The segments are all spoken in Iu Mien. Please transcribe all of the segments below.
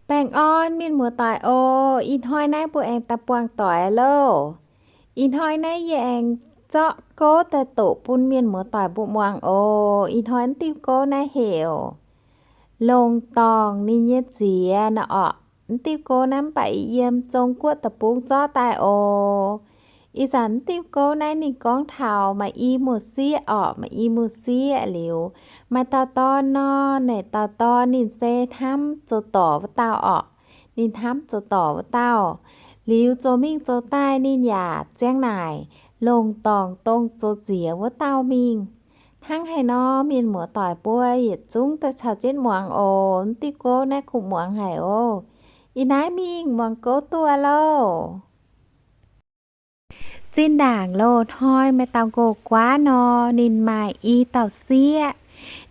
Baengh orn mienh muoz-doic oc. Ih hnoi naaiv mbuo aengx daaih buangh doic loh. Ih hnoi naaiv yie aengx zorqv gouv daaih doqc bun mienh muoz-doic mbuo muangx oc. Ih hnoi mv diuh gouv naaiv heuc Longc Dorngc Ninh Nyei Ziex nor orqc. Mv diuh gouv naaiv mv baac yiem Zong Guoqv deic-bung zorqv daaih oc. Ih zanc mv diuh gouv naaiv ninh gorngv taux maaih i muoz-sieqv orqc. Maaih i muoz-sieqv liuz, maaih dauh dorn nor. Naaic dauh dorn ninh se hnamv zoux dorc wuov dauh orqc. Ninh hnamv zoux dorc wuov dauh. Liuz zoux mingh zoux daaih ninh yaac ziang naaic longc dorngc dongh zoux ziex wuov dauh mingh. Hnangv haaix nor mienh muoz-doic mbuo yietc zungv daaih caux jienv muangx oc. Mv diuh gouv naaiv kungx muangx haic oc. Ih naaiv mingh muangx gouv duqv loh. Zinh ndaangc loz-hnoi maaih dauh nqox-guaav nor, ninh maaih i dauh sieqv.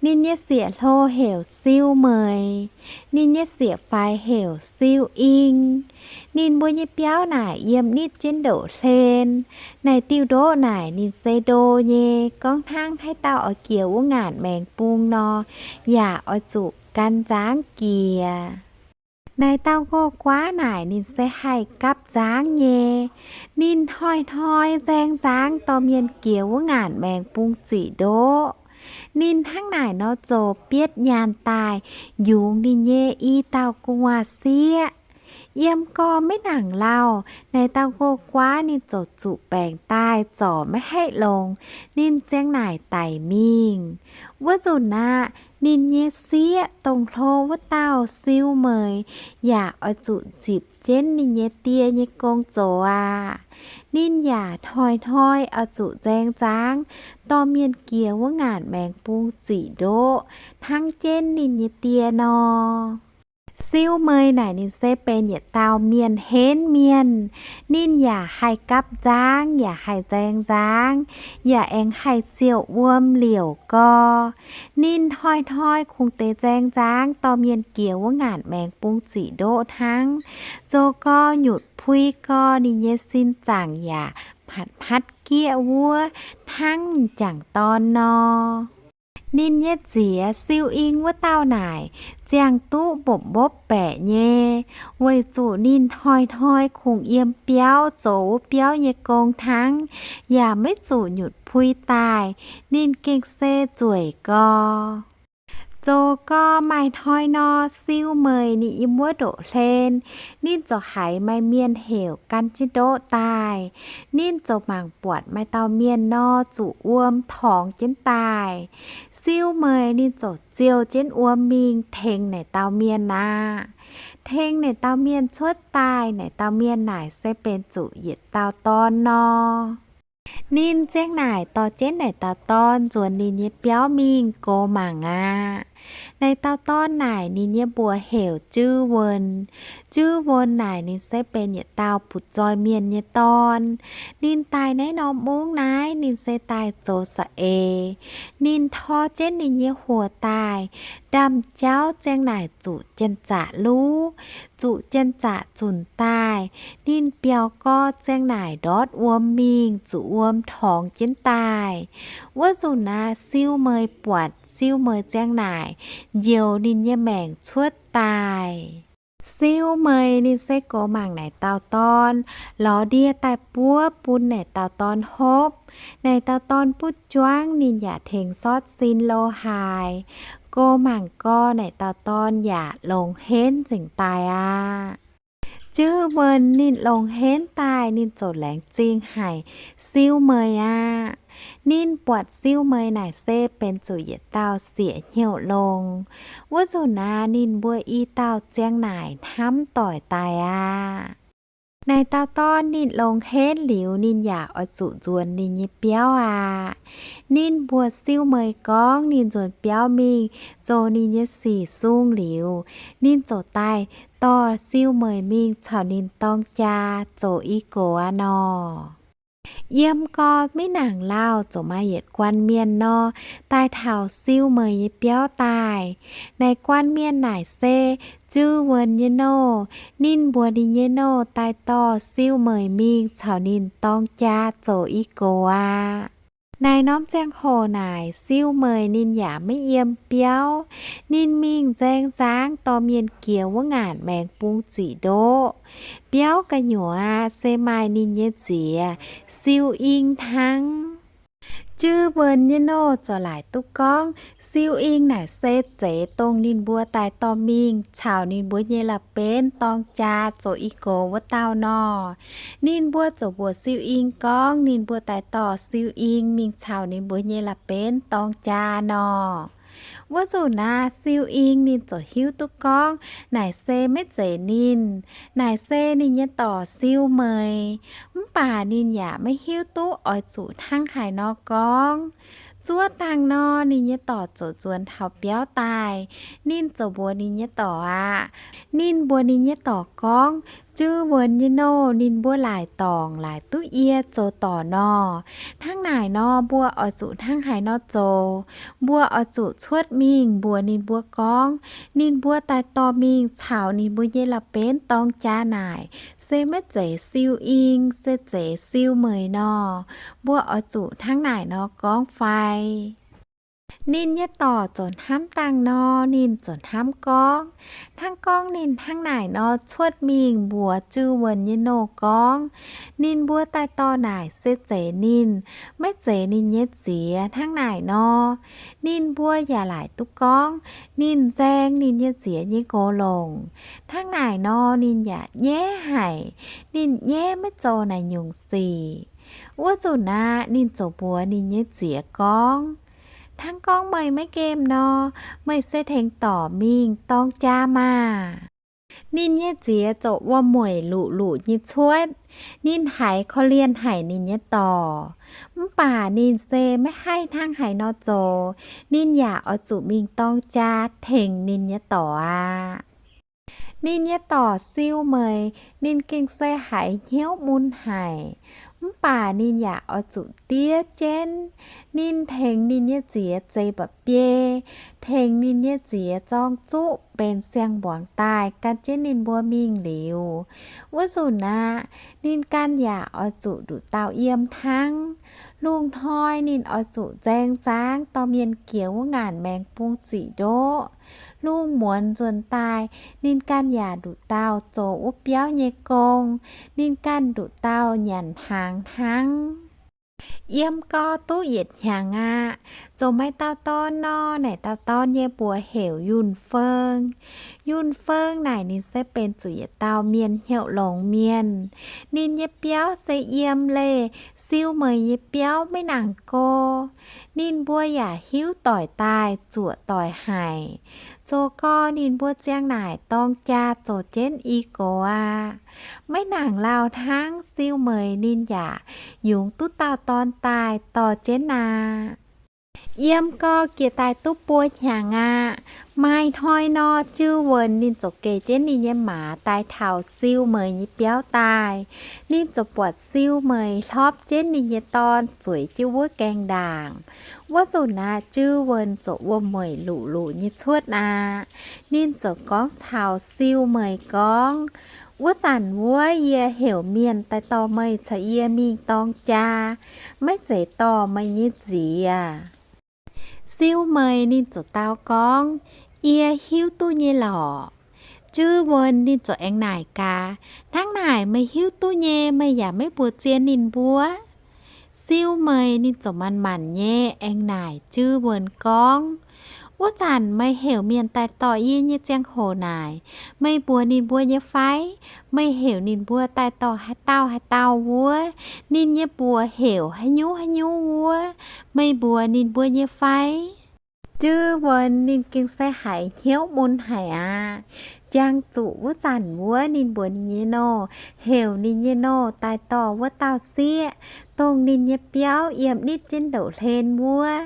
Ninh nyei sieqv-hlo heuc Siu Meih. Ninh nyei sieqv-faix heuc Siu Ing. Ninh mbuo nyei biauv naaic yiem nitv jienv ndoqv hlen. Naaic diuh ndoqv naaic ninh se ndo nyei, gorngv hnangv haaix dauh oix jiex wuov ngaanc maengx bung nor, yaac oix zuqc gan nzangv jiex. Naaic dauh nqox-guaav naaic ninh se haih gapv nzangv nyei. Ninh hnoi-hnoi nzaeng nzangv dorh mienh jiex wuov ngaanc maengx bung ziqc ndoqv. Ninh hnangv naaic nor zoux bietv nyaanh daaih yungz ninh nyei i dauh gu'nguaaz-sieqv. Yiem gorx maiv nangc lauh, naaic dauh nqox-guaav ninh ziouc zuqc baengc daaih zorc maiv haih longx. Ninh ziang naaic daic mingh. Wuov nzunc aqv, ninh nyei sieqv dongh hlo wuov dauh Siu Meih yaac oix zuqc nzipc jienv ninh nyei die nyei gong zoux aqv. Ninh yaac hnoi-hnoi oix zuqc nzaeng nzangv dorh mienh jiex wuov ngaanc maengx bung ziqc ndoqv hnangv jienv ninh nyei die nor. Siu Meih naaic ninh se benx yietc dauh mienh henv mienh. Ninh yaac haih gapv nzangv, yaac haih nzaeng nzangv, yaac aengx haih ziouc wuom liouc gorx. Ninh hnoi-hnoi kungx deix nzaeng nzangv dorh mienh jiex wuov ngaanc maengx bung ziqc ndoqv hnangv. Zoux gorx nyutc pui gorx ninh nyei sin zaangc yaac hmatv hmatv gieqv wuov hnangv m'jangc dorn nor. Ninh nyei nziex Siu Ing wuov dauh naaic ziangh duqv mbopv mbopv baeqc nyei, weic zuqc ninh hnoi-hnoi kungx yiem biauv zoux wuov biauv nyei gong hnangv, yaac maiv zuqc nyutc pui daaih. Ninh gengh se nzueic gorx. Zoux gorx maaih hnoi nor, Siu Meih ninh yiem wuov ndoqv hlen. Ninh ziouc haiz maaih mienh heuc gan jienv ndoqv daaih. Ninh ziouc mangc buatc maaih dauh mienh nor zuqc wuom torngx jienv daaih. Siu Meih ninh ziouc ziou jienv wuom mingh tengx naaic dauh mienh aqv. Tengx naaic dauh mienh cuotv daaih, naaic dauh mienh naaic se benx zuqc yietc dauh dorn nor. Ninh ziang naaic dorh jienv naaic dauh dorn nzuonx ninh nyei biauv mingh goux mangc aqv. Naaic dauh dorn naaic ninh nyei mbuox heuc Juv Wuonh. Juv Wuonh naaic ninh se benx yietc dauh butv-zoih mienh nyei dorn. Ninh daaih naaiv norm mungv naaiv ninh se daaih zoux za'eix. Ninh tor jienv ninh nyei hoc daaih, ndaamv-jauv ziang naaic zuqc janx-zaqc luv, zuqc janx-zaqc zunc daaih. Ninh biaux gorx ziang naaic ndortv wuom mingh, zuqc wuom torngx jienv daaih. Wuov nzunc aqv, Siu Meih buatc, Siu Meih ziang naaic njoux ninh nyei maengc cuotv daaih. Siu Meih ninh se goux mangc naaic dauh dorn, lorz ndie daaih buov bun naaic dauh dorn hopv. Naaic dauh dorn butv juangv, ninh yaac tengx sortv sin lo haaix. Goux mangc gorx naaic dauh dorn yaac longx henv nzengc daaih aqv. Juv Wuonh ninh longx henv daaih, ninh ziouc laengz zingh haic Siu Meih aqv. Ninh buatc Siu Meih naaic se benx zuqc yietc dauh sieqv hnyouv longx. Wuov nzunc aqv, ninh mbuo i dauh ziang naaic hnamv doic daaih aqv. Naaic dauh dorn ninh longx henv liuz, ninh yaac oix zuqc nzuonx ninh nyei biauv aqv. Ninh mbuox Siu Meih gorngv ninh nzuonx biauv mingh zoux ninh nyei sic sung liuz, ninh ziouc daaih dorh Siu Meih mingh caux ninh dorng jaa zoux i gox aqv nor. Yiem gorx maiv nangc lauh ziouc maaih yietc guanh mienh nor daaih taux Siu Meih nyei biauv daaih. Naaic guanh mienh naaic se Juv Wuonh nyei nouh. Ninh mbuox ninh nyei nouh daaih dorh Siu Meih mingh caux ninh dorng jaa zoux i gox aqv. Naaiv norm ziangh hoc naaic, Siu Meih ninh yaac maiv yiem biauv. Ninh mingh nzaeng nzangv dorh mienh jiex wuov ngaanc maengx bung ziqc ndoqv. Biauv gu'nyuoz aqv, se maaih ninh nyei nziex, Siu Ing hnangv. Juv Wuonh nyei nouh ziouc laaic duqv gorngv, Siu Ing naaic se zeiz dongh ninh mbuo daaih dorh mingh caux ninh mbuo nyei la'benv dorng jaa zoux i gox wuov dauh nor. Ninh mbuo ziouc mbuox Siu Ing gorngv ninh mbuo daaih dorh Siu Ing mingh caux ninh mbuo nyei la'benv dorng jaa nor. Wuov nzunc naaic, Siu Ing ninh ziouc hiuv duqv gorngv naaic se maiv zeiz ninh, naaic se ninh nyei dorc Siu Meih. Mv baac ninh yaac maiv hiuv duqv oix zuqc hnangv haaix nor gorngv. Zuov dangh nor, ninh nyei dorc ziouc nzuonx taux biauv daaih. Ninh ziouc mbuox ninh nyei dorc aqv. Ninh mbuox ninh nyei dorc gorngv, Juv Wuonh nyei nouh ninh mbuo laaic dorngc laaic duqv yie zoux dorc nor. Hnangv naaic nor, mbuo oix zuqc hnangv haaix nor zoux? Mbuo oix zuqc cuotv mingh mbuox ninh mbuo gorngv, ninh mbuo daaih dorh mingh caux ninh mbuo nyei la'benv dorng jaa naaic, se maiv zeiz Siu Ing, se zeiz Siu Meih nor. Mbuo oix zuqc hnangv naaic nor gorngv fai? Ninh nyei dorc ziouc hnamv dangh nor, ninh ziouc hnamv gorngv, hnangv gorngv ninh hnangv naaic nor cuotv mingh mbuox Juv Wuonh nyei nouh gorngv, ninh mbuo daaih dorh naaic se zeiz ninh, maiv zeiz ninh nyei nziex hnangv naaic nor, ninh mbuo yaac laaic duqv gorngv ninh nzaeng ninh nyei nziex nyei nqox longc. Hnangv naaic nor, ninh yaac nyaiv haic. Ninh nyaiv maiv zoux naaic nyungc sic. Wuov nzunc aqv, ninh ziouc mbuox ninh nyei nziex gorngv, Hnangv gorngv meih maiv nqemh nor, meih se tengx dorc mingh dorng jaa maah! Ninh nyei nziex ziouc wuom-mueic luqc-luqc nyei cuotv. Ninh haiz korv-lienh haic ninh nyei dorc. Mv baac ninh se maiv haih hnangv haaix nor zoux. Ninh yaac oix zuqc mingh dorng jaa tengx ninh nyei dorc aqv. Ninh nyei dorc Siu Meih, ninh gengh se haiz hnyouv mun haic. Mv baac ninh yaac oix zuqc diev jienv. Ninh tengx ninh nyei nziex zeix mba'biei, tengx ninh nyei nziex zorng zuqv benx siang-mbuangz daaih gan jienv ninh mbuo mingh liuz. Wuov nzunc aqv, ninh ganh yaac oix zuqc nduqc dauh yiem hnangv. Lungh hnoi ninh oix zuqc nzaeng nzangv dorh mienh jiex wuov ngaanc maengx bung ziqc ndoqv. Lungh muonz nzuonx daaih, ninh ganh yaac nduqc dauh zoux wuov biauv nyei gong. Ninh ganh nduqc dauh nyanc hnaangx hnangv. Yiem gau duqv yietc hnyangx aqv, zoux maaih dauh dorn nor. Naaic dauh dorn nyei mbuox heuc Yunh Feung. Yunh Feung naaic ninh se benx zuqc yietc dauh mienh hnyouv longx mienh. Ninh nyei biauv se yiem leih Siu Meih nyei biauv maiv nangc go. Ninh mbuo yaac hiuv doic daaih zuoqc doic haic. Zoux gau ninh mbuo ziang naaic dorng jaa zoux jienv i gox aqv. Maiv nangc lauh hnangv, Siu Meih ninh yaac yungz duqv dauh dorn daaih dorh jienv aqv. Yiem gau jiex daaih duqv buo hnyangx aqv. Maaih hnoi nor, Ziu Wuonh ninh ziouc geh jienv ninh nyei maaz daaih taux Siu Meih nyei biauv daaih. Ninh ziouc buatc Siu Meih hlopv jienv ninh nyei dorn zueiz jienv wuov gaengh ndaangc. Wuov nzunc aqv, Ziu Wuonh ziouc wuom-mueic luqc-luqc nyei cuotv aqv. Ninh ziouc gorngv caux Siu Meih gorngv, Wuov zanc wuov yie heuc mienh daaih dorh meih caux yie mingh dorng jaa, maiv zeiz dorh meih nyei nziex. Siu Meih ninh ziouc dau gorngv, Yie hiuv duqv nyei lorqc. Ziu Wuonh ninh ziouc aengx naaic gaax, Hnangv naaic meih hiuv duqv nyei, meih yaac maiv mbuox zien ninh mbuo? Siu Meih ninh ziouc manc-manc nyei aengx naaic Ziu Wuonh gorngv, Wuov zanc meih heuc mienh daaih dorh yie nyei ziangh hoc naaic, meih mbuox ninh mbuo nyei fai? Meih heuc ninh mbuo daaih dorh haaix dauh haaix dauh wuov, ninh nyei mbuox heuc haaix nyungc haaix nyungc wuov, meih mbuox ninh mbuo nyei fai? Ziu Wuonh ninh gengh se haiz hnyouv mun haic aqv. Jangx zuqc wuov zanc wuov ninh mbuox ninh nyei nouh, heuc ninh nyei nouh daaih dorh wuov dauh sieqv, dongh ninh nyei biauv yiem nitv jienv ndoqv hlen wuov.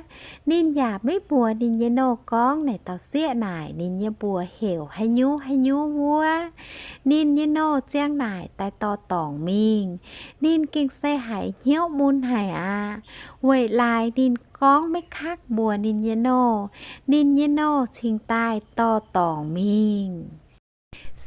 Ninh yaac maiv mbuox ninh nyei nouh gorngv naaic dauh sieqv naaic ninh nyei mbuox heuc haaix nyungc haaix nyungc wuov. Ninh nyei nouh ziang naaic daaih dorh dorngc mingh. Ninh gengh se haiz hnyouv mun haic aqv. Weic laaix ninh gorngv maiv kakv mbuox ninh nyei nouh, ninh nyei nouh cingx daaih dorh dorngc mingh.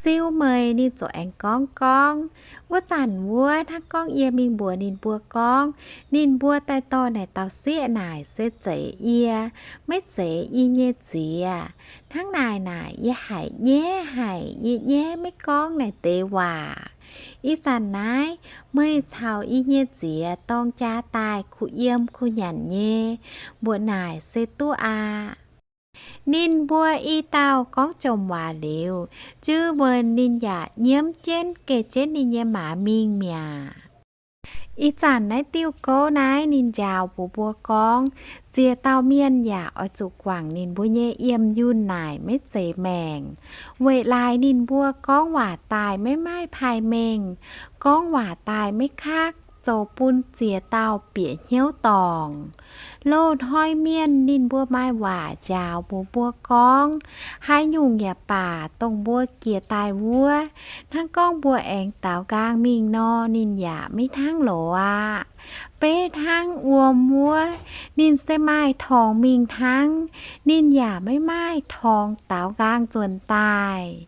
Siu meih ninh ziouc aengx gorngv gorngv, wuov zanc wuov hnangv gorngv yie mingh mbuox ninh mbuo gorngv, ninh mbuo daaih dorh naaic dauh sieqv naaic se zeiz yie, maiv zeiz yie nyei ziex. Hnangv naaic naaic yie haiz nyaiv haic, yie nyaiv maiv gorngv naaic deix waac. Ih zanc naaiv meih caux yie nyei ziex dorng jaa daaih kuh yiem kuh nyanc nyei, mbuoqc naaic se duqv aqv. Ninh mbuo i dauh gorngv jomc waac liuz, juv mbuo ninh yaac nyiemv jienv geh jienv ninh nyei maaz mingh mi'aqv. Ih zanc naaiv diuh gouv naaiv ninh njaaux mbuox mbuo gorngv, ziex dauh mienh yaac oix zuqc guangc ninh mbuo nyei yiem yunh naaic maiv zeiz maengc, weic laaix ninh mbuo gorngv waac daaih maiv maaih paaiv mengh, gorngv waac daaih maiv kakv, zoux bun ziex dauh bieqc hnyouv dorngc. Loz-hnoi mienh ninh mbuo maaih waac njaaux mbuox mbuo gorngv, haaix nyungc yaac baac dongh mbuo jiex daaih wuov, hnangv gorngv mbuo aengx daaux nqaang mingh nor, ninh yaac maiv hnangv loz aqv. Beiv hnangv wuom wuov, ninh se maaih torngx mingh hnangv, ninh yaac maiv maaih torngx daaux nqaang nzuonx daaih.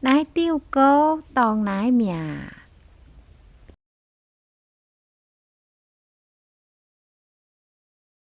Naaiv diuh gouv dorngx naaiv mi'aqv.